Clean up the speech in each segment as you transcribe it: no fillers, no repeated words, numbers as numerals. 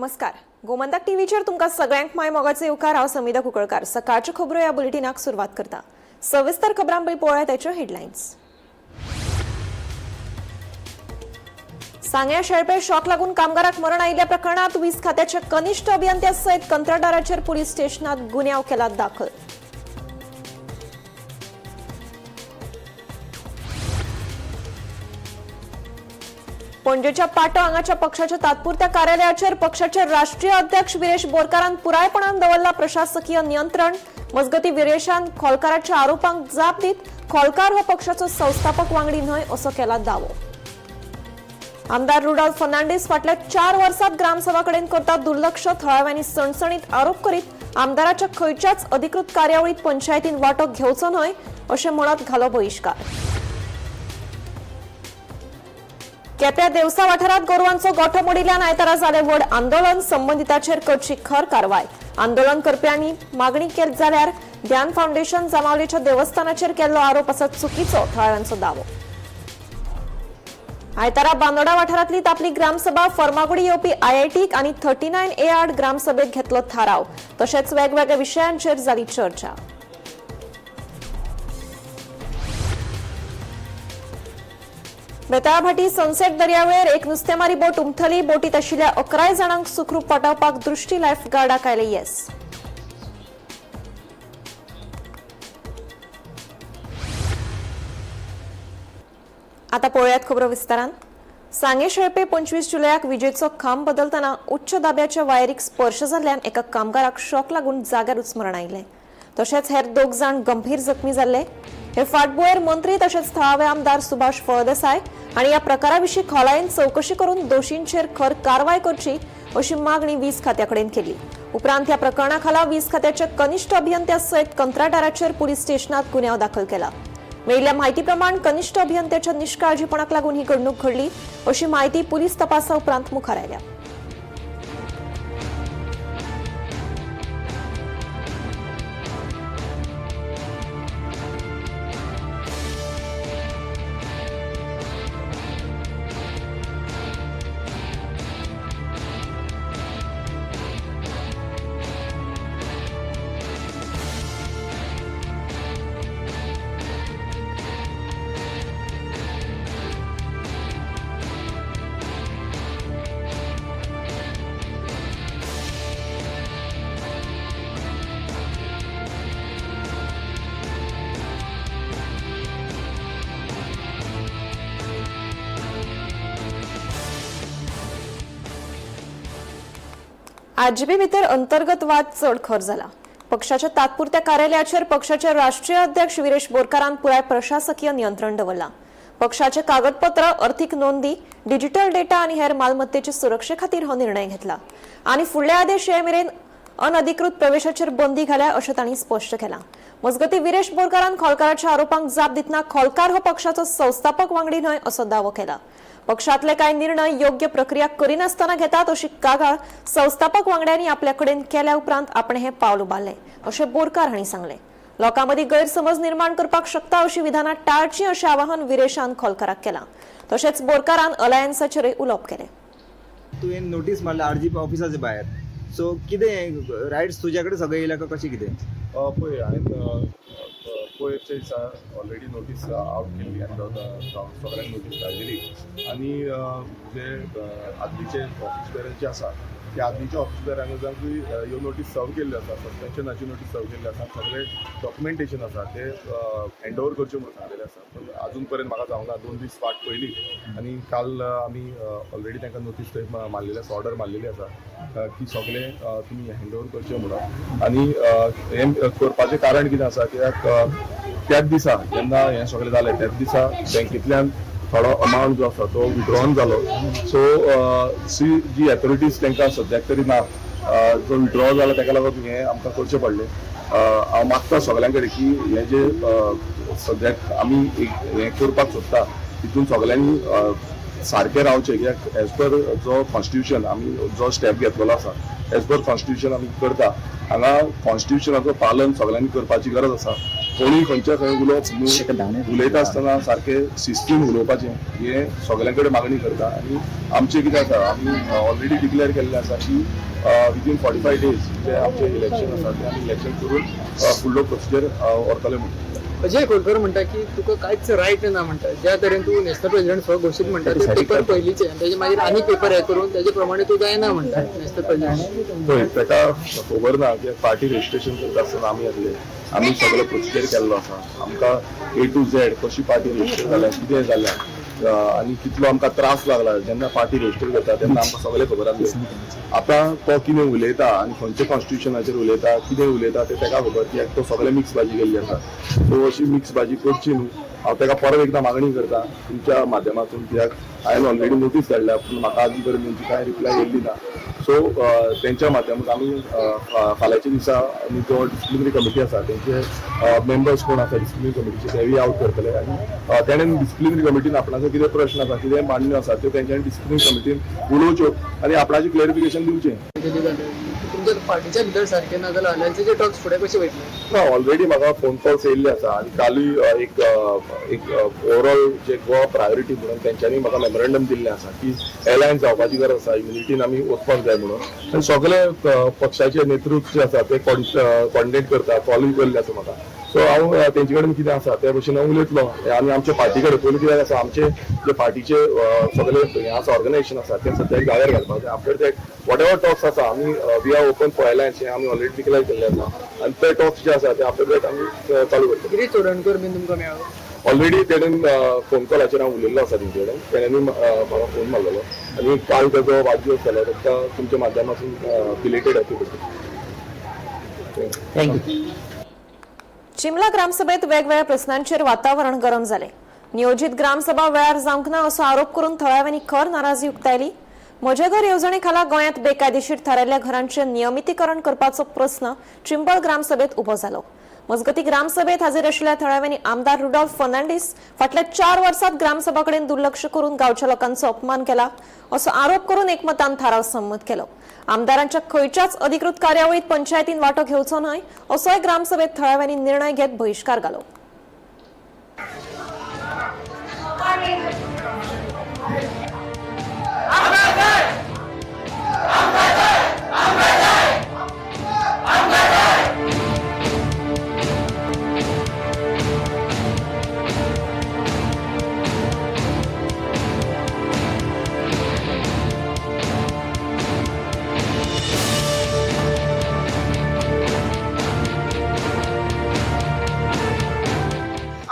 नमस्कार, गोमंतक टीव्हीचेर तुमकां सगळ्यांक माय मोगाचे येवकार. हांव समिधा कुंकळकार. सकाळच्यो खबरो ह्या बुलेटिनाक सुरवात करता. सविस्तर खबरां पळय पळोवया त्याच्यो हेडलायन्स. सांग्या शेळपे शॉक लागून कामगाराक मरण आयिल्ल्या प्रकरणात वीज खात्याच्या कनिष्ठ अभियंत्या सयत कंत्राटदाराचेर पुलीस स्टेशनात गुन्यांव केला दाखल. पणजेच्या पाटो हांगाच्या पक्षाच्या तात्पुरत्या कार्यालयाचेर पक्षाचे राष्ट्रीय अध्यक्ष विरेश बोरकारान पुरायपणान दवरला प्रशासकीय नियंत्रण. मजगती विरेशान खोलकाराच्या आरोपांक जाप दीत खोलकार हो पक्षाचो संस्थापक वांगडी न्हय असो केला दावो. आमदार रुडॉल्फ फर्नांडीस फाटल्या 4 वर्सात ग्रामसभा कडेन करतात दुर्लक्ष. थळाव्यांनी सणसणीत आरोप करीत आमदाराच्या खंयच्याच अधिकृत कार्यावळीत पंचायतीन वांटो घेवचो न्हय अशें म्हणत घालो बहिश्कार. केप्या देवसा वाठारात गोरवांचो गोठो मोडिल्ल्यान आयतारा जालें व्हड आंदोलन. संबंदिताचेर करची खर कारवाय. आंदोलन करप्यांनी मागणी केली जाल्यार ध्यान फाउंडेशन जामावलीच्या देवस्थानाचेर केल्लो आरोप आसा चुकीचो, थळाव्यांचो दावो. आयतारा बांदोडा वाठारांतली तापली ग्रामसभा. फर्मागुडी येवपी आयआयटीक आनी 39A आड ग्रामसभेत घेतलो थाराव. तशेंच वेगवेगळ्या विशयांचेर जाली चर्चा. बेताळभाटी सनसेट दर्यावेळेर एक नुस्तेमारी बोट उमथली. बोटीत आशिल्ल्या 11 जाणांक सुखरूप वाटावपाक दृष्टी लायफ गार्डाक आयले येस. आता पळोवयात खबरो विस्तारान. सांगे शेळपे 25 जुलयाक विजेचो खांब बदलतना उच्च दाब्याच्या वायरीक स्पर्श जाल्ल्यान एका कामगाराक शॉक लागून जाग्यारूच मरण आयलें. तशेंच हेर 2 जाण गंभीर जखमी जाल्ले. हे फाटभुंयेर मंत्री तशेंच थळावे आमदार सुभाष फळदेसाय हांणी ह्या प्रकारा विशीं खोलायेन चवकशी करून दोशींचेर खर कारवाय करची अशी मागणी वीज खात्या कडेन केली. उपरांत ह्या प्रकरणा खाला वीज खात्याच्या कनिष्ठ अभियंत्या सयत कंत्राटदाराचेर पुलीस स्टेशनात गुन्यांव दाखल केला. मेळिल्ल्या माहिती प्रमाण कनिष्ठ अभियंत्याच्या निष्काळजीपणाक लागून ही घडणूक घडली अशी माहिती पुलीस तपासा उपरांत मुखार आयल्या. आरजीपी भितर अंतर्गत वाद चड खर जाला. पक्षाच्या तात्पुरत्या कार्यालयाचेर पक्षाचे राष्ट्रीय अध्यक्ष विरेश बोरकारान पुराय प्रशासकीय नियंत्रण दवरला. पक्षाचे कागदपत्र, अर्थीक नोंदी, डिजिटल डेटा आनी हेर मालमत्तेचे सुरक्षे खातीर हो निर्णय घेतला आनी फुडले आदेश ये मेरेन अनधिकृत प्रवेशाचेर बंदी घाल्या अशें तांणी स्पश्ट केलां. मजगती विरेश बोरकारान खोलकाराच्या आरोपांक जाप दितना खोलकार हो पक्षाचो संस्थापक वांगडी न्हय असो दावो केला. पक्षातले कांय निर्णय योग्य प्रक्रिया करिनासतना घेतात अशी कागाळ संस्थापक वांगड्यांनी आपल्या कडेन केल्या उपरांत आपणें हें पावल उबारलें अशें बोरकार हांणी सांगलें. लोकां मदीं गैरसमज निर्माण करपाक शकता अशी विधानां टाळचीं अशें आवाहन विरेशान खोलकाराक केलां. तशेंच बोरकारान अलायन्साचेरय उलोवप केलें. तुवें नोटीस मारल्या आरजीपी ऑफिसाचे भायर, सो कितें रायट्स तुज्या कडेन सगळे येयल्या काय कशें कितें? पळय, हांवें पयरच्या दिसा ऑलरेडी नोटीस आवट केल्ली आनी सगळ्यांक नोटीस धाडलेली आनी जे आदलीचे ऑफिस बेरर जे आसा ते आदलीच्या ऑफिस बेरांकूय ह्यो नोटीस सर्व केल्ल्यो आसा, सस्पेन्शनाची नोटीस सर्व केल्ली आसा, सगळे डॉक्युमेंटेशन आसा ते हँड ओवर करचे म्हणून सांगलेले आसा. पूण अजून पर्यंत म्हाका जावंक ना. 2 दीस फाट पयली आनी काल आमी ऑलरेडी तांकां नोटीस थंय मारलेली आसा, ऑर्डर मारलेली आसा की सगळे तुमी हँड ओवर करचे म्हणून. आनी हें करपाचें कारण कितें आसा, कित्याक त्याच दिसा जेन्ना हें सगळें जालें त्याच दिसा बँकेंतल्यान थोडो अमावंट जो आसा तो विड्रॉन जालो. सो सी जी अथॉरिटीज तांकां सद्याक तरी ना, जो विड्रॉ जाला ताका लागून हें आमकां करचें पडलें. हांव मागता सगळ्यां कडेन की हें जे सद्याक आमी एक हें करपाक सोदता तितून सगळ्यांनी सारकें रावचें, कित्याक एज पर जो कॉन्स्टिट्युशन आमी जो स्टेप घेतलेलो आसा एज पर कॉन्स्टिट्युशन आमी करता, हांगा कॉन्स्टिट्युशनाचो पालन सगळ्यांनी करपाची गरज आसा. कोणी खंयच्या खंय उलोवप न्हू. उलयता आसतना सारकें शिस्तीन उलोवपाचें हें सगल्यां कडेन मागणी करता. आनी आमचें कितें आसा, आमी ऑलरेडी डिक्लेअर केल्लें आसा की विदीन 45 डेज जे आमचें इलेक्शन आसा तें आमी इलेक्शन करून फुडलो प्रोसिजर व्हरतले म्हणून. अजय खोलकर म्हणटा की तुका कांयच रायट ना म्हणटा. ज्या तरेन तूं नॅशनल प्रेसिडेंट स्वघोशीत म्हणटा, ते पेपर पयलींचे आनी तेजे मागीर आनी पेपर हे करून तेजे प्रमाणे तूं जायना म्हणटा नॅशनल प्रेसिडेंट. पळय, ताका खबर ना की पार्टी रजिस्ट्रेशन करता आसतना आमी येतले, आमी सगळो प्रोसिजर केल्लो आसा. आमकां ए टू झेड कशी पार्टी रजिस्टर जाल्या, कितें जाल्या आनी कितलो आमकां त्रास लागला जेन्ना पार्टी रजिस्टर करता तेन्ना आमकां सगळें खबर आसलें. आतां तो कितें उलयता आनी खंयच्या कॉन्स्टिट्युशनाचेर उलयता, कितें उलयता तें ताका खबर, कित्याक तो सगळें मिक्स भाजी केल्ली आसा. सो अशी मिक्स भाजी करची न्हू. हांव ताका परत एकदां मागणी करता तुमच्या माध्यमातून, कित्याक हांवें ऑलरेडी नोटीस धाडल्या पूण म्हाका आजून पर्यंत तेंची कांय रिप्लाय येयल्ली ना. सो तेंच्या माध्यमात आमी फाल्यांच्या दिसा आमी जो डिसिप्लिनरी कमिटी आसा तेंचे मेंबर्स कोण आसा डिसिप्लिनरी कमिटीचे तेवूय आवट करतले. आनी तेणेन डिसिप्लिनरी कमिटीन आपणाचो कितें प्रश्न आसा, कितें मांडण्यो आसा त्यो तेंच्यांनी डिसिप्लिनरी कमिटीन उलोवच्यो आनी आपणाचें क्लॅरिफिकेशन दिवचें. केली जाल्यार तुमच्या पार्टीच्या भितर सारकें ना जाल्यार अलायन्सीचे टॉक्स फुडें कशे वयतले? ना, ऑलरेडी म्हाका फोन कॉल्स येयल्ले आसा आनी कालूय एक एक ओवरऑल जे गोवा प्रायोरिटी म्हणून तेंच्यांनी म्हाका मेमोरंडम दिल्लें आसा की एलायन्स जावपाची गरज आसा, युनिटीन आमी वचपाक जाय म्हणून. आनी सगळे पक्षाचे नेतृत्व जे आसा ते कॉर्डिनेट करता, कॉलूय केल्ले आसा म्हाका. सो हांव तेंचे कडेन कितें आसा ते भशेन हांव उलयतलो. आनी आमच्या पार्टी कडेन पयलीं कित्याक आसा, आमचे जे पार्टीचे सगळे हें आसा, ऑर्गनायझेशन आसा, तें सद्याक जाग्यार घालपाचें. After that what ever talks आसा, आमी we are open for alliance हें आमी ऑलरेडी डिक्लेअर केल्लें आसा आनी ते टॉक्स जे आसा ते आफ्टर that आमी चालू करतले. गिरीश चोडणकर बीन तुमकां मेळ्ळो? ऑलरेडी तेणेन फोन कॉलाचेर हांव उलयल्लो आसा तेंचे कडेन. तेण्यांनी म्हाका फोन मारलेलो आनी काल तेजो वाडदिवस जालो, ताका तुमच्या माध्यमातून belated happy birthday. Thank you. चिमला ग्रामसभेत वेगवेगळ्या प्रस्नांचेर वातावरण गरम जालें. नियोजित ग्रामसभा वेळार जावंक ना असो आरोप करून थळाव्यांनी खर नाराजी उक्तायली. म्हजें घर येवजणे खाला गोंयांत बेकायदेशीर थारायल्ल्या घरांचें नियमितीकरण करपाचो प्रस्न चिंबल ग्रामसभेत उबो जालो. मजगतीं, ग्रामसभेत हाजीर आशिल्ल्या थळाव्यांनी आमदार रुडॉल्फ फर्नांडीस फाटल्या 4 वर्सात ग्रामसभा कडेन दुर्लक्ष करून गांवच्या लोकांचो अपमान केला असो आरोप करून एकमतान थाराव संमत केलो. आमदारांच्या खंयच्याच अधिकृत कार्यावळीत पंचायतीन वांटो घेवचो न्हय असोय ग्रामसभेत थळाव्यांनी निर्णय घेत बहिश्कार घालो.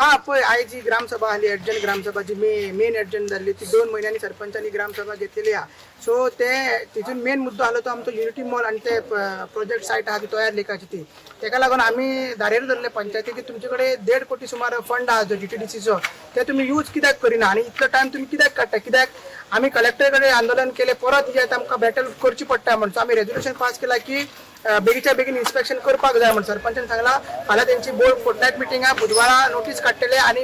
हा पळय, आयज जी ग्रामसभा आसली, अर्जंट ग्रामसभा जी मेन अर्जंट जाल्ली ती 2 म्हयन्यांनी सरपंचांनी ग्रामसभा घेतलेली आहा. सो ते तितून मेन मुद्दो आसलो तो आमचो युनिटी मॉल आनी ते प्रोजेक्ट सायट आहा ती तयार लेखाची ती. तेका लागून आमी धारेर धरले पंचायती की तुमचे कडेन 1.5 कोटी सुमार फंड आहा जो जीटीडीसीचो, ते तुमी यूज कित्याक करिना आनी इतलो टायम तुमी कित्याक काडटा? कित्याक आमी कलेक्टर कडेन आंदोलन केलें, परत जे आमकां बॅटल करची पडटा म्हण. सो आमी रेजोल्युशन पास केला की बेगीच्या बेगीन इन्स्पेक्शन करपाक जाय म्हण. सरपंचान सांगला फाल्यां तेंची बोर्ड फोर्टनायट मिटींग आहा, बुधवारा नोटीस काडटले आनी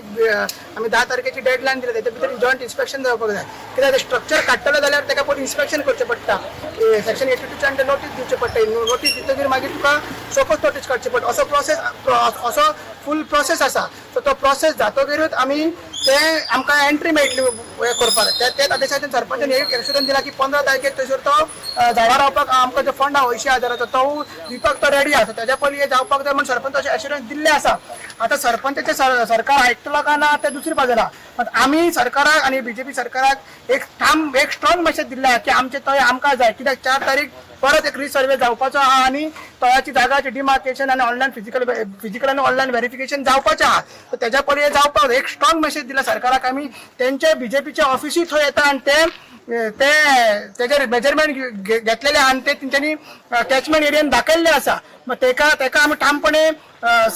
आमी 10 तारखेची डेडलायन दिल्या, तेच्या भितर जॉयंट इन्स्पेक्शन जावपाक जाय. कित्याक स्ट्रक्चर काडटलो जाल्यार ताका पयलीं इन्स्पेक्शन करचें पडटा, सेक्शन 82च्या अंडर नोटीस दिवचें पडटा. नोटीस दितकीर मागीर तुका शोकॉज नोटीस काडची पडटा. असो प्रोसेस, असो फूल प्रोसेस आसा. सो तो प्रोसेस जातकीरूच आमी ते आमकां एंट्री मेळटली हें करपाक. त्या त्याच आदेशाचेर सरपंचान एक एश्युरन्स दिला की 15 तारखेर थंयसर तो झाडां रावपाक आमकां जो फंड आहा 80,000चो तो दिवपाक तो रेडी आसा. तेज्या पयलीं हें जावपाक जाय म्हण सरपंच अशें एश्युरन्स दिल्लें आसा. आतां सरपंचाचें सरकार आयकतलो काय ना तें दुसरी बाजूला, पण आमी सरकाराक आनी बीजेपी सरकाराक एक ठाम, एक स्ट्रॉंग मेसेज दिल्ले आहा की आमचे तळे आमकां जाय. कित्याक 4 तारीख परत एक रिसर्वे जावपाचो आहा आनी तळ्याची जागाचे डिमार्केशन आनी ऑनलायन फिजिकल फिजिकल आनी ऑनलायन व्हेरिफिकेशन जावपाचें आहा. तर तेज्या पयलीं हें जावपाक जाय. एक स्ट्रॉंग मेसेज दिला सरकाराक आमी. तेंचे बीजेपीचे ऑफिसूय थंय येता आनी ते ते तेजेर मेजरमेंट घेतलेले आहा आनी ते तेंच्यांनी कॅचमेंट एरियन दाखयल्ले आसा. मग तेका तेका आमी ठामपणे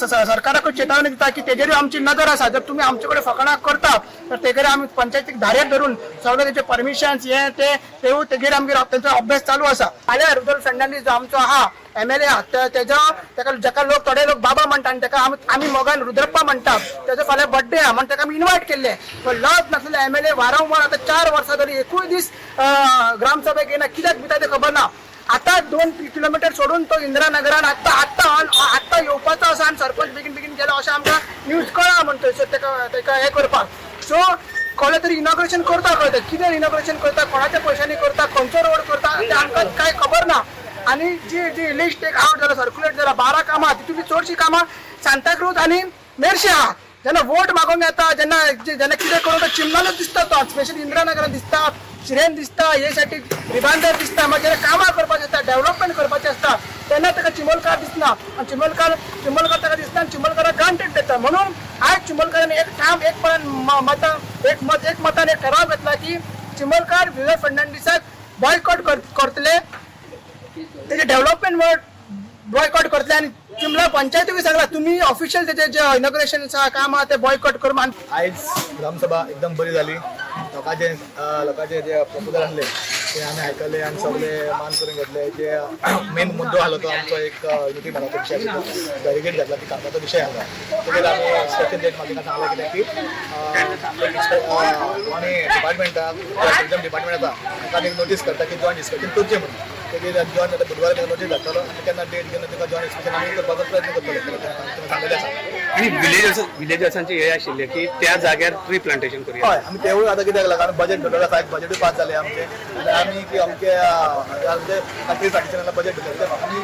सरकाराकूच चेतावणी दिता की तेजेरूय आमची नदर आसा. जर तुमी आमचे कडेन फकाणां करता तर तेजेर आमी पंचायतीक धारेर धरून सगळे तेचे परमिशन्स हे ते तेवूय तेजेर आमगेर तेंचो अभ्यास चालू आसा. फाल्यां रुदोल्फ फेर्नांडीस जो आमचो आहा एमएलए आहा, तेजो तेका जेका लोक थोडे लोक बाबा म्हणटा आनी तेका आमी आमी मोगान रुद्रप्पा म्हणटा, तेजो फाल्यां बड्डे आहा म्हण तेका आमी इन्वायट केल्ले. पण लज नासलेले एमएलए वारंवार आतां 4 वर्सां जाली एकूय दीस ग्रामसभेक येना. कित्याक भिता तें खबर ना. आता 2 किलोमीटर सोडून तो इंदिरा नगरान आत्ता आत्ता आत्ता येवपाचो आसा आनी सरपंच बेगीन बेगीन गेलो अशें आमकां तेका तेका हें करपाक. सो कोणें तरी इनॉग्रेशन करता खंय, ते कितें इनॉग्रेशन करता, कोणाच्या पयशांनी करता, खंयचो रोड करता तें आमकां कांय खबर ना. आनी जी जी लिस्ट एक आवट जाला, सर्क्युलेट जाला 12 कामां, तितूंतली चडशीं कामां सांताक्रूज आनी मेरशे आहा. जेन्ना वोट मागोवंक येता, जेन्ना जेन्ना कितें करूं, तो चिमणानूच दिसता, तो स्पेशली इंदिरानगरान दिसता, शिरेन दिसता, हे साठी रिबांदर दिसता. मागीर जेन्ना कामां करपाचें आसता, डेव्हलपमेंट करपाचें आसता, तेन्ना ताका चिमोलकार दिसना आनी चिमोलकार चिमोलकार ताका दिसना आनी चिमोलकाराक ग्रांटेड दिता. म्हणून आयज चिमोलकारान एक ठाम एकपणान मतां एक मत एक मतान एक ठराव घेतला की चिमोलकार विजय फर्नांडीसाक बॉयकॉट करतले, तेजे डेव्हलपमेंट वर्क बॉयकॉट करतले. आनी चिमला पंचायतीकूय सांगला, तुमी ऑफिशियल तेजे जे इनॉग्रेशन काम आहा ते बॉयकॉट करून आनी आयज ग्रामसभा एकदम बरी जाली. लोकांचे लोकांचे जे प्रपोजल आसले ते आमी आयकले आनी सगळे मान करून घेतले. जे मेन मुद्दो आसलो तो आमचो एक युनिटी मॉलाचो विशय आशिल्लो, बॅरिगेड घातला ती कामाचो विशय आसा. तेजेर आमी इन्स्पेक्शन डेट मागीर सांगलें कितें की आमी डिपार्टमेंटाक, टुरिजम डिपार्टमेंट आसा ताका एक नोटीस करता की जॉयंट इन्स्पेक्शन करचें म्हणून. तेजेर जॉयंट आतां बुधवारा ताका नोटीस धाडटलो आनी केन्ना डेट घेवन ताका जॉयंट इन्स्पेक्शन आमी करपाचो प्रयत्न करतले, सांगलेलें आसा. आनी विलेजर्सांचे हे आशिल्ले की त्या जाग्यार ट्री प्लांटेशन करूया. हय, आमी तेवूय आतां कित्याक लागून बजेट भितर आसा, बजेटूय पास जालें आमचें आनी आमी की अमके आमचे ट्री प्लांटेशनाक बजेट भितर आमी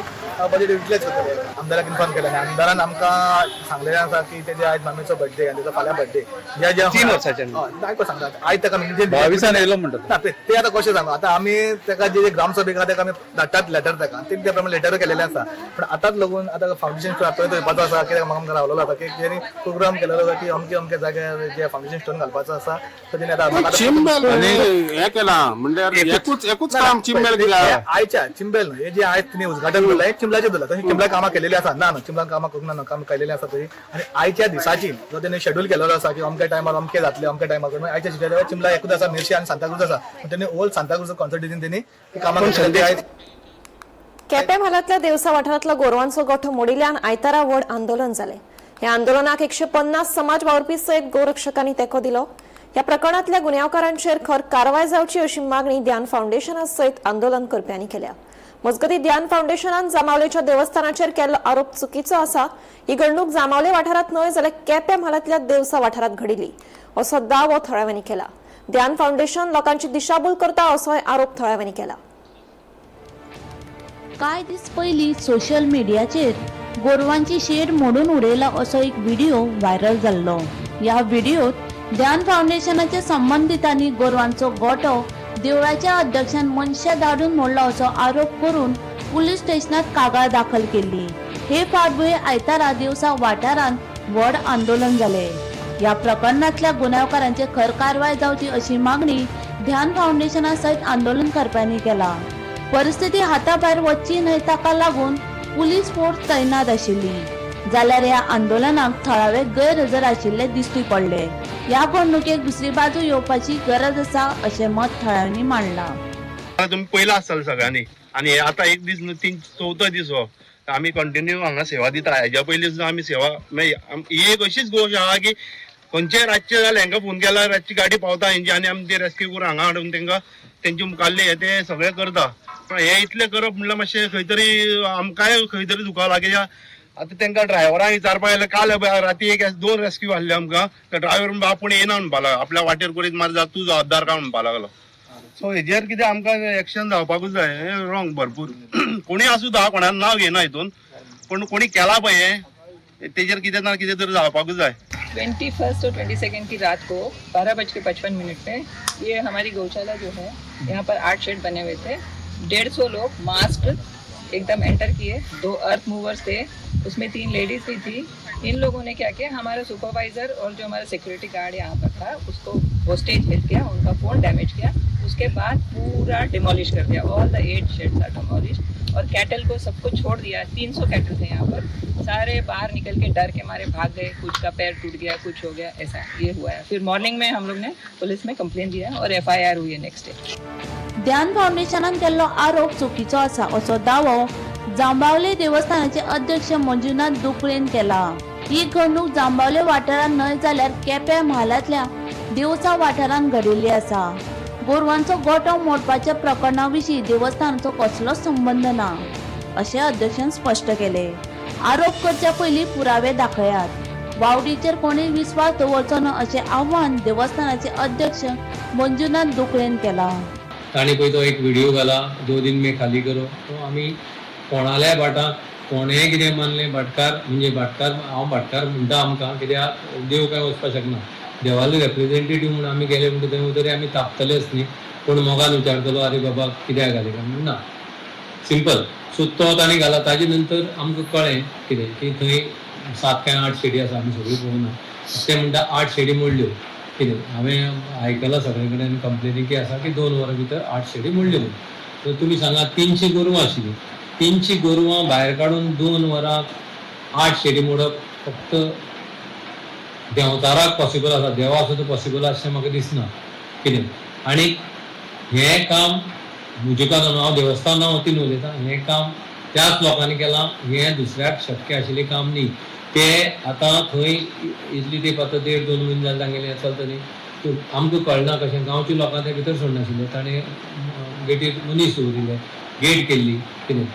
बजेट युटिलायज करतले. आमदाराक इन्फॉर्म केलें आनी आमदारान आमकां सांगलेलें आसा की तेजे आयज मामीचो बर्थडे आनी तेजो फाल्यां बर्थडे ज्या ज्या 3 वर्सांच्यान. हय, आयको सांगता, आयज ताका म्हणजे 22 येयलो म्हणटा. ना, ते ते आतां कशें सांगू, आतां आमी ताका जे ग्रामसभेक आहा ताका आमी धाडटात लेटर ताका, ते त्या प्रमाणे लेटर केलेलें आसा. पण आतांच लागून आतां फावंडेशन स्टोन आतां थंय आसा, कित्याक म्हाका आमकां रावलेलो आसा की तेणी प्रोग्राम केलेलो आसा की अमके अमके जाग्यार जे फावंडेशन स्टोन घालपाचो आसा, तर तेणी आतां म्हाका आतां- चिंबेल आनी हे केला म्हणल्यार एकूच एकूच काम चिंबेल कित्याक? आयच्या चिंबेल न्हय, हे जे आयज तिने उद्घाटन केलं हे चिंबलाचें दिलां. तशें चिंबला कामां केलेली आसा ना ना, चिंबलान कामां करूंक ना ना, काम केलेली आसा तरी. आनी आयच्या दिसाची जो तेणे शेड्यूल केलेलो आसा की अमक्या टायमार अमके जातले, अमक्या टायमार करून, आयच्या दिसाच्या चिंबला एकूच आसा, मिरशी आनी सांताक्रूज आसा. पण तेणे ओल्ड सांताक्रूज कॉन्सर्टेशन तेणी ती कामां केलेली आयज. केपें म्हालांतल्या देवसा वाठारांतलो गोरवांचो गोठो मोडिल्ल्यान आयतारा व्हड आंदोलन जालें. ह्या आंदोलनाक 150 समाज वावुरपी सयत गोरक्षकांनी तेंको दिलो. ह्या प्रकरणांतल्या गुन्यांवकारांचेर खर कारवाय जावची अशी मागणी ध्यान फावंडेशना सयत आंदोलन करप्यांनी केल्या. मजगतीं, ध्यान फावंडेशनान जांबावलेच्या देवस्थानाचेर केल्लो आरोप चुकीचो आसा. ही घडणूक जांबावले वाठारांत न्हय जाल्यार केपें म्हालांतल्या देवसा वाठारांत घडिल्ली असो दावो थळाव्यांनी केला. ध्यान फावंडेशन लोकांची दिशाभूल करता असोय आरोप थळाव्यांनी केला. कांय दीस पयलीं सोशल मिडियाचेर गोरवांची शेड मोडून उडयला असो एक व्हिडिओ व्हायरल जाल्लो. ह्या व्हिडिओत ध्यान फावंडेशनाच्या संबंदितांनी गोरवांचो गोठो देवळाच्या अध्यक्षान मनशां धाडून मोडला असो आरोप करून पुलीस स्टेशनात कागाळ दाखल केल्ली. हे फाटभुंयेर आयतारा देवसा वाठारांत व्हड आंदोलन जालें. ह्या प्रकरणांतल्या गुन्यांवकारांचेर खर कारवाय जावची अशी मागणी ध्यान फावंडेशना सयत आंदोलन करप्यांनी केला. परिस्थिती हाताभायर वच्ची न्हय ताका लागून पुलीस फोर्स तैनात आशिल्ली, जाल्यार ह्या आंदोलनाक थळावे गैरहजर आशिल्ले दिश्टी पडले. ह्या घडणुकेक दुसरी बाजू येवपाची गरज आसा अशें मत थळाव्यांनी मांडलां. आता तुमी पयला आसतले सगळ्यांनी आनी हे आतां एक दीस न्हू, तीन चवथो दीस हो आमी कंटिन्यू हांगा सेवा दिता. हेज्या पयलीं सुद्दां आमी सेवा मागीर ही एक अशीच गोश्ट आहा की खंयचेय रातचें जाल्यार हांकां फोन केल्यार रातची गाडी पावता हेंची आनी आमी ती रेस्क्यू करून हांगा हाडून तांकां तेंचे मुखाल्ले हे ते सगळें करता. पण हे इतलें करप म्हणल्यार मातशें खंय तरी आमकांय खंय तरी दुखावला, कित्याक आतां तांकां ड्रायव्हरांक विचारपा गेल्यार काल राती एक दोन रेस्क्यू आहले आमकां. त्या ड्रायव्हर म्हणपा आपूण येना म्हणपा लागलो, आपल्या वाटेर करीत मार जा तूं जबाबदार काय म्हणपा लागलो. सो हेजेर कितें आमकां एक्शन जावपाकूच जाय. हें रॉंग भरपूर. कोणी आसूं दा, कोणाक नांव घेयना हितून, पूण कोणी केलां पळय हें, तेजेर कितें ना कितें तरी जावपाकूच जाय. 21st और 22nd की रात को 12 बज के 55 मिनट पे ये हमारी गौशाला जो है, यहाँ पर आठ शेड बने हुए थे. 150 लोग मास्क एकदम एंटर किए. दो अर्थ मूवर्स थे, उसमें तीन लेडीज भी थी. इन लोगों ने क्या किया, हमारा सुपरवाइजर और जो हमारा सिक्योरिटी गार्ड यहाँ पर था, उसको होस्टेज हेल्ड किया, उनका फ़ोन डैमेज किया. उसके बाद पूरा डिमोलिश कर दिया. All the eight sheds are demolish और कैटल को सबको छोड़ दिया. 300 कैटल थे यहाँ पर, सारे बाहर निकल के डर के मारे भाग गए. कुछ का पैर टूट गया, कुछ हो गया, ऐसा ये हुआ है. फिर मॉर्निंग में हम लोग ने पुलिस में कंप्लेन दिया और एफआईआर हुई है नेक्स्ट डे. ध्यान फावंडेशनान केल्लो आरोप चुकीचो आसा असो दावो जांबावले देवस्थानाचे अध्यक्ष मंजुनाथ दुकळेन केला. ही घडणूक जांबावले वाठारांत न्हय जाल्यार केप्यां म्हालांतल्या देवसा वाठारांत घडिल्ली आसा. गोरवांचो गोठो मोडपाच्या प्रकरणा विशीं देवस्थानाचो कसलोच संबंद ना अशें अध्यक्षान स्पश्ट केलें. आरोप करच्या पयलीं पुरावे दाखयात. वावडीचेर कोणूय विस्वास दवरचो ना अशें आव्हान देवस्थानाचे अध्यक्ष मंजुनाथ दुकळेन केलां. तांणी पळय तो एक व्हिडिओ घाला, 2 दिन में खाली करो. तो आमी कोणाल्या भाटाक कोणेंय कितें मानलें, भाटकार म्हणजे भाटकार, हांव भाटकार म्हणटा आमकां, कित्याक देव काय वचपाक शकना. देवाले रेप्रेझेंटेटीव म्हणून आमी गेले म्हणटा थंय तरी आमी तापतलेच न्ही. कोण मोगान विचारतलो अरे बाबा कित्याक घाले काय म्हणून ना, सिंपल. सो तो तांणी घाला. ताजे नंतर आमकां कळ्ळें कितें की थंय 7 काय 8 शेडी आसा, आमी सगळी पळोवना. ते म्हणटा 8 शेडी मोडल्यो. कितें हांवें आयकलां सगळे कडेन कंप्लेनी की आसा की 2 वरां भितर 8 शेडी मोडल्यो म्हणून. तर तुमी सांगा 300 गोरवां आशिल्लीं, 300 गोरवां भायर काडून 2 वरां 8 शेडी मोडप फक्त देंवचाराक पॉसिबल आसा, देवा सुद्दां पॉसिबल आसचें म्हाका दिसना. कितें आनी हें काम म्हजे कारण हांव देवस्थाना वतीन उलयतां, हें काम त्याच लोकांनी केलां, हें दुसऱ्याक शक्य आशिल्लें काम न्ही. ते आतां थंय इतली तेंप आतां 1.5-2 म्हयने जाले तांगेलें चलता न्ही. आमकां कळना कशें गांवच्या लोकांक ते भितर सोडनाशिल्ले, ताणें गेटीर मनीस दवरिल्ले, गेट केल्ली कितें,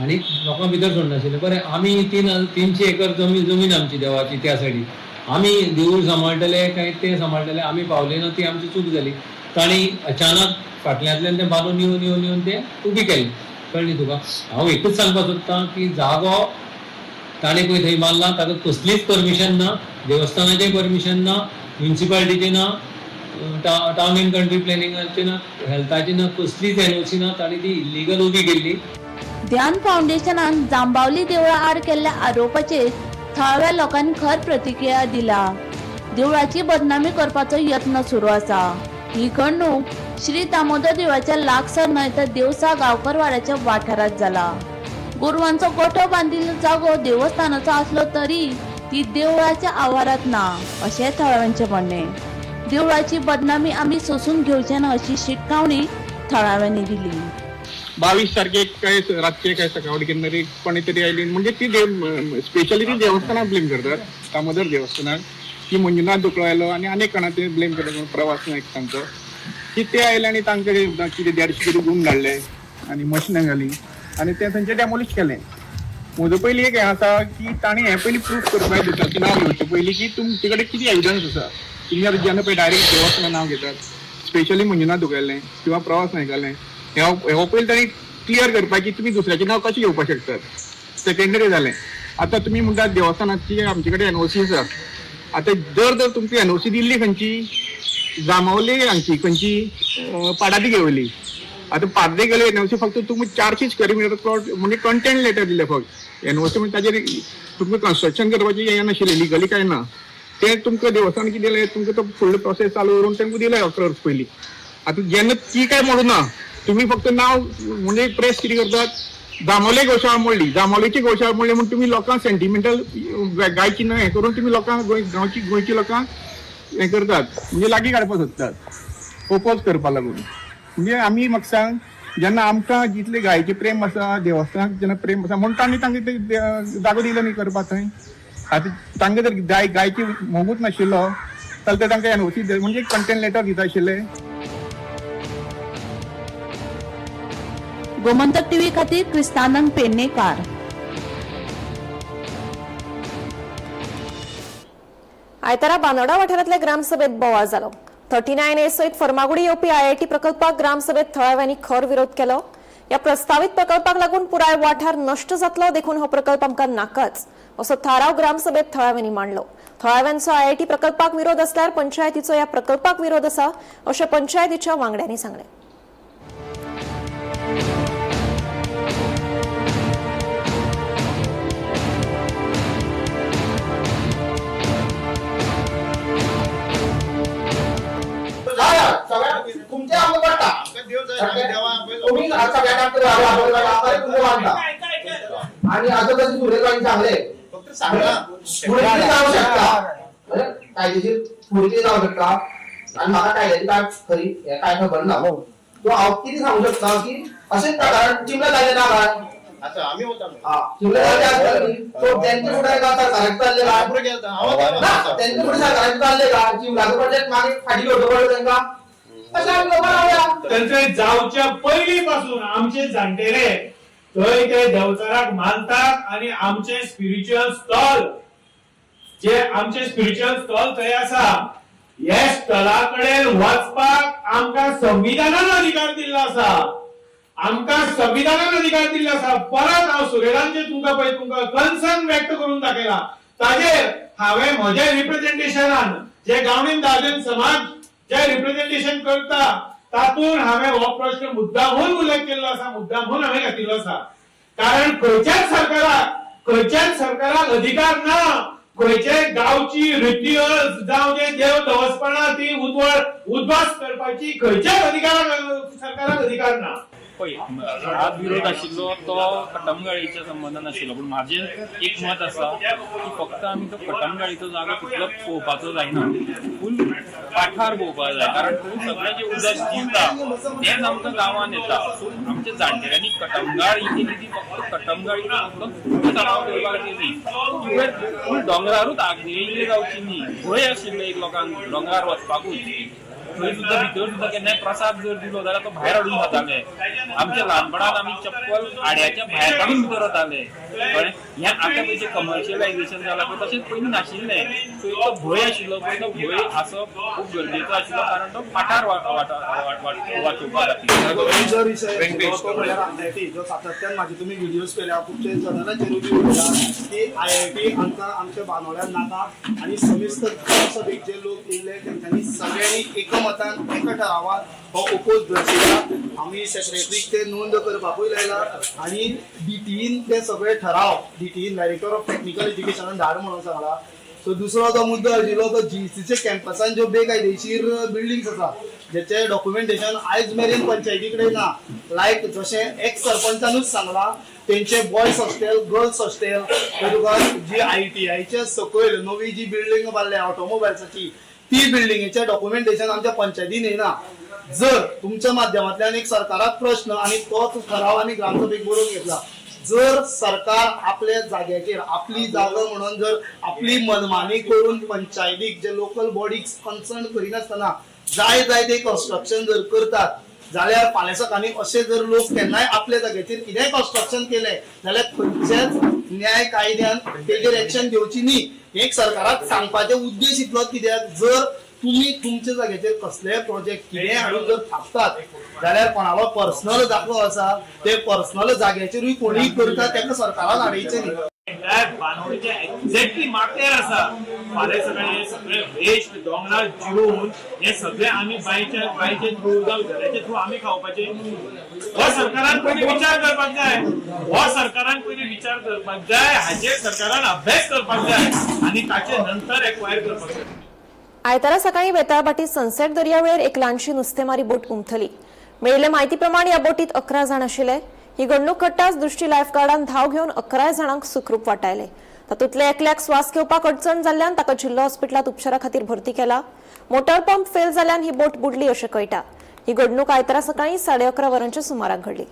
आनी लोकांक भितर सोडनाशिल्ले. बरें, आमी 300 एकर जमीन आमची देवाची, त्या सायडीक आमी देवूळ सांबाळटले काय ते सांबाळटले, आमी पावले ना, ती आमची चूक जाली. तांणी अचानक फाटल्यांतल्यान तें बांदून येवन येवन येवन ते उबी केली. कळ्ळी तुका? हांव एकूच सांगपाक सोदतां की जागो ताणें पळय थंय बांदला, ताका कसलीच परमिशन ना, देवस्थानाचें परमिशन ना, म्युनिसिपालिटीचें ना, टावन एंड कंट्री प्लॅनिंगाचें ना, हेल्थाचें ना, कसलीच एनओसी ना. ताणें ती इल्लिगल उबी केल्ली. ध्यान फावंडेशनान जांबावली देवळा आड केल्ल्या आरोपाचेर थळाव्या लोकांनी खर प्रतिक्रिया दिल्या. देवळाची बदनामी करपाचो यत्न सुरू आसा. ही घडणूक श्री दामोदर देवळाच्या लागसार न्हय तर देवसा गांवकरवाड्याच्या वाठारांत जाला. गोरवांचो गोठो बांदिल्लो जागो देवस्थानाचो आसलो तरी ती देवळाच्या आवारांत ना अशें थळाव्यांचें म्हणणें. देवळाची बदनामी आमी सोसून घेवचे ना अशी शिटकावणी थळाव्यांनी दिली. 22 तारखेक काय रातचे काय सकाळी केन्ना तरी कोणी तरी आयली म्हणजे ती स्पेशली ती देवस्थानाक ब्लेम करतात, दामोदर देवस्थानाक, की मंजुनाथ दुकळो आयलो आनी अनेक कोणा ते ब्लेम करतात, प्रवास नायक तांचो, की ते आयले आनी तांकां कितें 150 कितें गुण धाडले आनी मशिनां घाली आनी तें थंयचें डेमोलिश केलें. म्हजो पयलीं एक हें आसा की ताणें हें पयलीं प्रूफ करपाक दिता नांव घेवचें पयलीं की तुमचे कडेन कितें एविडन्स आसा. तुमी आतां जेन्ना पळय डायरेक्ट देवस्थाना नांव घेतात, स्पेशली मंजुनाथ दुकळेलें किंवा प्रवास नायकालें, हो पयलीं ताणें क्लियर करपाक की तुमी दुसऱ्याचें नांव कशें घेवपाक शकतात. सेकेंडरी जालें, आतां तुमी म्हणटात देवस्थानाची आमचे कडेन एनओसी आसा. आतां जर तुमकां एनओसी दिल्ली खंयची, जांबावली हांगची खंयची पाडादी घेवली, आतां पार्दे गेले एनओसी फक्त तुमी 400 स्क्वेअर मिटर प्लॉट म्हणजे कंटेंट लेटर दिले फक्त. एनओसी म्हणजे ताजेर तुमकां कन्स्ट्रक्शन करपाची हें नाशिल्लें, लिगली काय ना, तें तुमकां देवस्थान कितें दिलें, तुमकां तो फुडलो प्रोसेस चालू करून तांकां दिलें 11 वर्स पयलीं. आतां जेन्ना ती काय मोडूना, तुमी फक्त नांव म्हणजे प्रेस कितें करतात, जांबावले गोशाळा मोडली, जांबावलेची गोशाळा मोडली म्हूण तुमी लोकांक सेंटिमेंटल गायची ना हें करून तुमी लोकांक गांवची गोंयची लोकांक हें करतात, म्हणजे लागीं काडपाक सोदतात, ओपोज करपाक लागून. म्हणजे आमी म्हाका सांग, जेन्ना आमकां जितलें गायचें प्रेम आसा, देवस्थानाक जेन्ना प्रेम आसा, म्हूण तांणी तांकां ते जागो दिलो न्ही करपाक थंय. आतां तांकां जर गायची मोगूच नाशिल्लो जाल्यार ते तांकां एनओसी म्हणजे कंटेंट लेटर दिता आशिल्ले. गोमंतक टीव्ही खातीर क्रिस्तानंद पेडणेकार. आयतारा बांदोडा वाठारांतल्या ग्रामसभेत बोवाळ जालो. 39A सयत फर्मागुडी येवपी आयआयटी प्रकल्पाक ग्रामसभेत थळाव्यांनी खर विरोध केलो. ह्या प्रस्तावीत प्रकल्पाक लागून पुराय वाठार नश्ट जातलो, देखून हो प्रकल्प आमकां नाकाच असो थाराव ग्रामसभेत थळाव्यांनी मांडलो. थळाव्यांचो आयआयटी प्रकल्पाक विरोध आसल्यार पंचायतीचो ह्या प्रकल्पाक विरोध आसा अशें पंचायतीच्या वांगड्यांनी सांगलें. तुमचे आमकां पडटा, तुमी सगळ्यांक आनी आतां तशें सुरेश सांगले फुडें जावंक शकता, कायदेशीर फुडें जावंक शकता आनी म्हाका कायद्याची काय खरी हें कांय खबर ना. सो हांव कितें सांगूंक शकता की अशेंच प्रकारान चिमला जालें ना काय, चिमला जालें आसतलें न्ही, सो तेंचे फुडें काय सरकाराक चल्लें काय ना, तेंचे फुडें सरकाराक चल्लें काय चिमलाचो प्रोजेक्ट मागीर फाटीं घेवचो पडलो तेंकां. थंय जावच्या पयलीं पासून आमचे जाणटेले थंय ते देवचाराक मानतात आनी आमचे स्पिरिच्युअल स्थळ जे आमचे स्पिरिच्युअल स्थळ थंय आसा, हे स्थळा कडेन वचपाक आमकां संविधानान अधिकार दिल्लो आसा, आमकां संविधानान अधिकार दिल्लो आसा. परत हांव सुरेलांचे तुमकां पळय तुमकां कन्सर्न व्यक्त करून दाखयला. ताजेर हांवें म्हज्या रिप्रेझेंटेशनान जे गावडीन दादन समाज जे रिप्रेझेंटेशन करता तातूंत हांवें हो प्रश्न मुद्दामून उल्लेख केल्लो आसा, मुद्दामून हांवें घातिल्लो आसा. कारण खंयच्याच सरकाराक अधिकार ना खंयचे गांवची रिच्युअल्स जावं जे देव दवसपणां ती उद्वास करपाची खंयच्याच अधिकाराक सरकाराक अधिकार ना. पळय, आज विरोध आशिल्लो तो कटमगाळीच्या संबंदान आशिल्लो, पूण म्हाजें एक मत आसा की फक्त आमी तो कटमगाळीचो जागो तितलो पळोवपाचो जायना, फूल पाठार पळोवपाक जाय. कारण थंय सगळें जें उदक जिरता तेंच आमकां गांवांत येता. सो आमच्या जाणटेल्यांनी कटमगाळ ही केली ती फक्त कटमगाळीचो फक्त तलाव करपाक न्ही, तुवें फूल दोंगरारूच आग्नेय जावची न्ही. भंय आशिल्लो एक लोकांक दोंगरार वचपाकूच. थंय सुद्दां भितर सुद्दां केन्नाय प्रसाद जर दिलो जाल्यार तो भायर हाडून खाताले. आमच्या ल्हानपणांत आमी चप्पल आड्याच्या भायर काडून भितर वताले. कळ्ळें? हें आतां पळय जें कमर्शियलायझेशन जालां पळय तशेंच पयलीं नाशिल्लें. सो इतलो भंय आशिल्लो पळय, तो भंय आसप खूब गरजेचो आशिल्लो, कारण तो पाठार वाचोवपा खातीर. जो सातत्यान म्हाजे तुमी व्हिडियोज केल्या खुबशे जनाचेरूय बी उलयला की IIT आमकां आमच्या बांदोड्यान नाका आनी समिस्त ग्रामसभेक जे लोक येयले तेंच्यांनी सगळ्यांनी एकमतान एका ठरावान हो ओपोज दर्शयला. आमी सेक्रेटरीक ते नोंद करपाकूय लायला आनी DTEन ते सगळे ठराव DTEन डायरेक्टर ऑफ टेक्निकल एज्युकेशनान धाड म्हणून सांगला. सो दुसरो जो मुद्दो आशिल्लो तो GECच्या कॅम्पसान ज्यो बेकायदेशीर बिल्डिंग्स आसा जेचे डॉक्युमेंटेशन आयज मेरेन पंचायती कडेन ना. लायक जशें एक्स सरपंचानूच सांगला तेंचे बॉयज हॉस्टेल, गर्ल्स हॉस्टेल, तुका जी ITIच्या सकयल नवी जी बिल्डींग बांदल्या ऑटोमोबायल्साची ती बिल्डिंगेचें डॉक्युमेंटेशन आमच्या पंचायतीन येना. जर तुमच्या माध्यमांतल्यान एक सरकाराक प्रश्न आनी तोच ठराव आमी ग्रामसभेक बरोवन घेतला, जर सरकार आपल्या जाग्याचेर आपली जागा म्हणून जर आपली मनमानी करून पंचायतीक जे लोकल बॉडीक कन्सर्न करिनासतना जाय जाय ते कन्स्ट्रक्शन जर करतात जाल्यार फाल्यां सकाळीं अशे जर लोक केन्नाय आपल्या जाग्याचेर कितेंय कन्स्ट्रक्शन केलें जाल्यार खंयच्याच न्याय कायद्यान तेजेर एक्शन घेवची न्ही. एक सरकाराक सांगपाचे उद्देश इतलोच कित्याक जर तुमी तुमच्या जाग्याचेर कसलेय प्रोजेक्ट कितेंय हाडून जर थापतात जाल्यार कोणालो पर्सनल दाखलो आसा ते पर्सनल जाग्याचेरूय कोणीय करता तेका सरकारान हाडयचें न्ही. बानवडीचे एक्झॅक्टली माथ्यार आसा. फाल्यां सकाळीं हे सगळे वेस्ट दोंगरार जिरोवन हे सगळे आमी बांयचे थ्रू जावं झऱ्याचे थ्रू आमी खावपाचे. हो सरकारान पयलीं विचार करपाक जाय, हो सरकारान पयलीं विचार करपाक जाय, हाचेर सरकारान अभ्यास करपाक जाय आनी ताचे नंतर एक्वायर करपाक जाय. आयतारा सकाळी बेताळभाटी सनसेट दर्यावेळेर एक ल्हानशी नुस्तेमारी बोट उमथली. मेळिल्ले म्हायती प्रमाण ह्या बोटीत 11 जाण आशिल्ले. ही घडणूक घडटाच दृष्टी लायफगार्डान धांव घेवन 11 जाणांक सुखरूप वाटायले. तातूंतल्या एकल्याक स्वास घेवपाक अडचण जाल्ल्यान ताका जिल्लो हॉस्पिटलांत उपचारा खातीर भरती केला. मोटर पंप फेल जाल्ल्यान ही बोट बुडली अशें कळटा. ही घडणूक आयतारा सकाळी 11:30 वरांच्या सुमाराक घडली.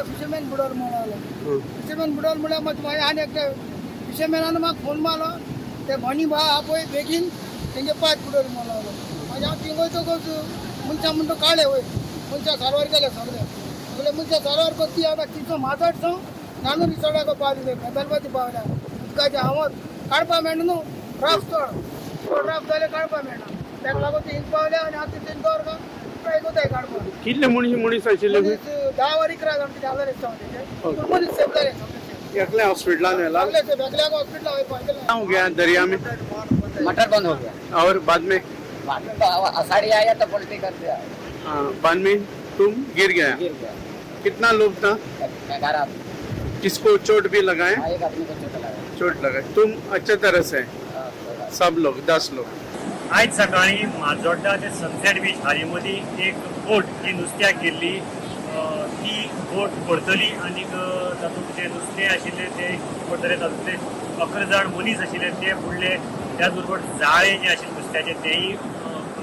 फिशरमॅन बुडोल म्हणून फिशरमॅन बुडोल म्हणल्यार मागीर आनी एकटे फिशरमॅनान म्हाका फोन मारलो ते मनी बा पळय बेगीन तेंगे पांय बुडोल म्हणून मागीर हांव थिंग वयतकच मनशां म्हणटा काडले वयर मनशां सारवार केले सगळे सगळे मनशां सारवार करती आतां तिचो माजट जावं नानू रिसॉर्टाक पावले बेलबाती पावल्या उदकाचें हांव काडपा मेळना न्हू राफ चड चड राफ जाल्यार काडपा मेळना ताका लागून ते हिंग पावले आनी आतां तेंचे वर्गां ट्राय कोताय काडपाक. कितले मनीस आशिल्ले? 10 वर 11 जाण कितें जालें पूण मनीस सेफ जाले. एकले हॉस्पिटलान व्हेला? सगळे सेफ, एकल्याक हॉस्पिटल हांवें हो गया दरिया में, मटर बंद हो गया और बाद में आषाढ़ी आया तो पलटी कर दिया। हाँ, बाद में तुम गिर गया। गिर गया। कितना लोग था? 11। किसको चोट भी लगाए? एक आदमी को चोट लगा। चोट लगाए। तुम अच्छे तरह से सब लोग 10 लोग। आयज सकाळीं माजोड्डा ते सनसेट बीच हाजे मदीं एक बोट जी नुस्त्याक गेल्ली ती बोट परतली आनी तातूंत जे नुस्तें आशिल्लें ते परतले, तातूंतले 11 जाण मनीस आशिल्ले ते बुडले. त्याच बरोबर जाळें जें आशिल्लें नुस्त्याचें तेंय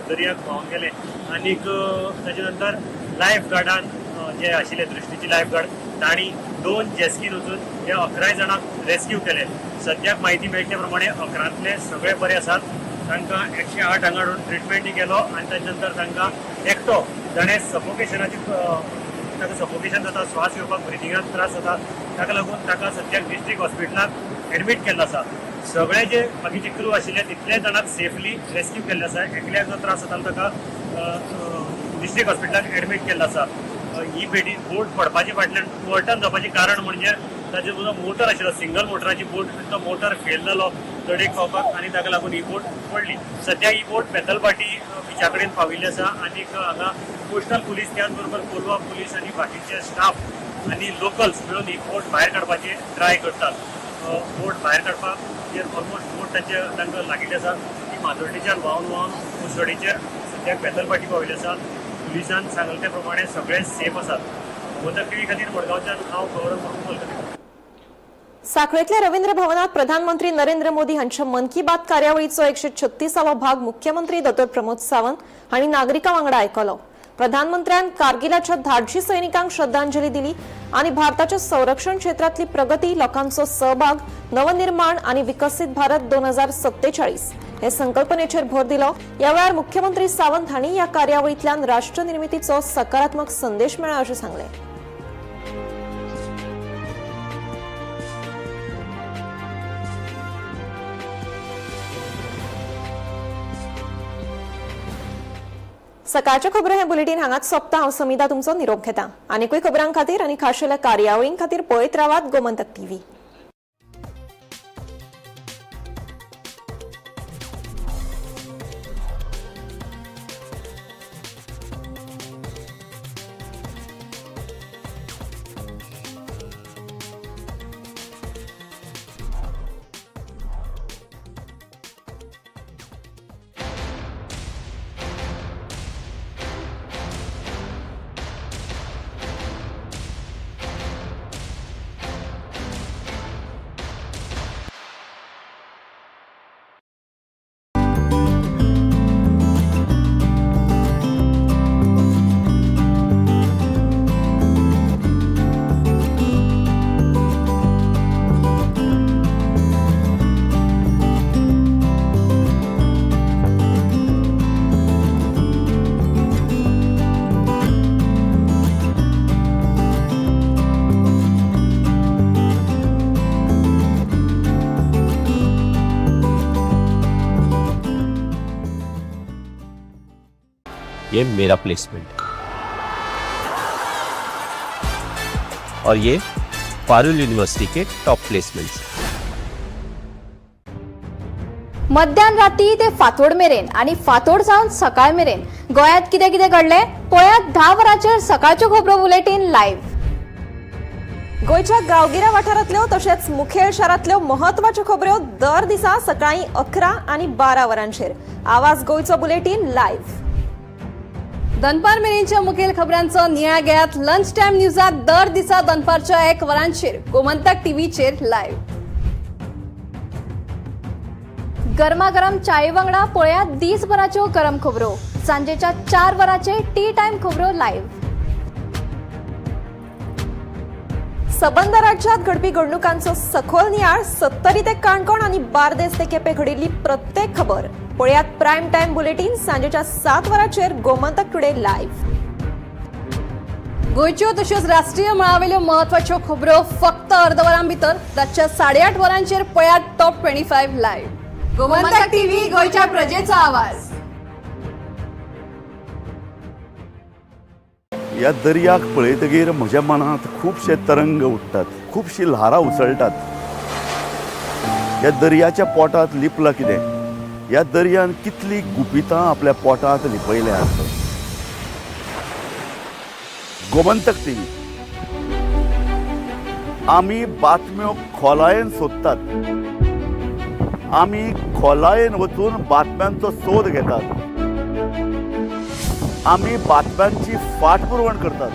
दर्याक व्हांवन गेलें आनीक ताजे नंतर लायफ गार्डान जे आशिल्ले दृश्टीचे लायफ गार्ड तांणी 2 जेस्कीन वचून हे 11 जाणांक रेस्क्यू केले. सद्याक म्हायती मेळटे प्रमाणे 11तले सगळे बरे आसात. तांकां 108 हांगा हाडून ट्रिटमेंटय केलो आनी ताजे नंतर तांकां एकटो जाणें सफोकेशनाची ताका सफोकेशन जाता, श्वास घेवपाक ब्रिदिंगाक त्रास जाता. ताका लागून ताका सद्याक डिस्ट्रिक्ट हॉस्पिटलाक एडमीट केल्लो आसा. सगळे जे बाकीचे क्रू आशिल्ले तितले जाणांक सेफली रेस्क्यू केल्ले आसा. एकल्याक जो त्रास जाता ताका डिस्ट्रिक्ट हॉस्पिटलाक एडमीट केल्लो आसा. ही बेटी बोट पडपाचे फाटल्यान ओवरटर्न जावपाचें कारण म्हणजे ताजे जो मोटर आशिल्लो, सिंगल मोटराची बोट, तो मोटर फेल जालो तडेक पावपाक आनी ताका लागून ही बोट पडली. सद्या ही बोट बेतलभाटी बिचा कडेन पाविल्ली आसा आनी हांगा कोस्टल पुलीस, त्याच बरोबर कोलवा पुलीस आनी बाकीचे स्टाफ आनी लोकल्स मेळून ही बोट भायर काडपाची ट्राय करतात. बोट भायर काडपाक ऑलमोस्ट बोट तांचे तांकां लागिल्ली आसा. ती माजोड्डेच्यान व्हांवन व्हांवन कुसडीचेर सद्याक बेतलभाटी पाविल्ली आसा. पुलिसान सांगले त्या प्रमाणे सगळे सेफ आसात. गोमंतक टीव्ही खातीर मडगांवच्यान हांव गौरव प्रभू उलयतां. साखळेतल्या रवींद्र भवनात प्रधानमंत्री नरेंद्र मोदी हांच्या मन की बात कार्यावळीचो 136वो भाग मुख्यमंत्री दोतोर प्रमोद सावंत हांणी नागरिकां वांगडा आयकलो. प्रधानमंत्र्यान कारगिलाच्या धाडशी सैनिकांक श्रद्धांजली दिली आनी भारताच्या संरक्षण क्षेत्रांतली प्रगती, लोकांचो सहभाग, नवनिर्माण आनी विकसीत भारत 2047 हे संकल्पनेचेर भर दिलो. ह्या वेळार मुख्यमंत्री सावंत हांणी ह्या कार्यावळींतल्यान राष्ट्रनिर्मितीचो सकारात्मक संदेश मेळ्ळा अशें सांगलें. सकाळच्या खबरो हे बुलेटीन हांगाच सोंपता. हांव समिता तुमचो निरोप घेता. आनीकूय खबरां खातीर आनी खाशेल्या कार्यावळीं खातीर पळयत रावात गोमंतक टीव्ही. ये मेरा प्लेसमेंट है और ये Parul university K top placements. मध्यान राती ते फांतोड मेरेन आनी फांतोड जावन सकाळ मेरेन गोंयांत कितें कितें घडलें पळयात 10 वरांचेर सकाळच्यो खबरो बुलेटीन लायव्ह। गोंयच्या गांवगिऱ्या वाठारांतल्यो तशेंच मुखेल शारांतल्यो म्हत्वाच्यो खबऱ्यो दर दिसा सकाळीं 11 आनी 12 वरांचेर आवाज गोंयचो बुलेटीन लायव्ह। दनपार मेरेनच्या मुखेल खबरांचो नियाळ घेयात लंच टायम न्यूजात दर दिसा दनपारच्या 1 वरांचेर गोमंतक टीव्हीचेर लायव्ह। गरमागरम चाये वांगडा पळयात दीसभराच्यो गरम खबरो सांजेच्या 4 वरांचेर टी टायम खबरो लायव्ह। सबंद राज्यात घडपी घडणुकांचो सखोल नियाळ 70 ते काणकोण आनी बार्देस ते केपें घडिल्ली प्रत्येक खबर पळयात प्रायम टायम बुलेटीन सांजेच्या 7 वरांचेर गोमंतक टुडे लायव्ह। गोंयच्यो तश्योच राष्ट्रीय मळावेल्यो म्हत्वाच्यो खबरो फक्त अर्द वरां भितर रातच्या 8:30 वरांचेर पळयात टॉप 25 लायव्ह। गोमंतक टीव्ही, गोंयच्या प्रजेचो आवाज। ह्या दर्याक पळयतगीर म्हज्या मनांत खुबशे तरंग उठ्ठात, खुबशी ल्हारां उसळटात। ह्या दर्याच्या पोटांत लिपलां कितें? ह्या दर्यान कितली गुपितां आपल्या पोटांत लिपयल्या आसत। गोमंतक टीव्ही, आमी बातम्यो खोलायेन सोदतात, आमी खोलायेन वचून बातम्यांचो सोद घेतात, आमी बातम्यांची फाटपुरवण करतात।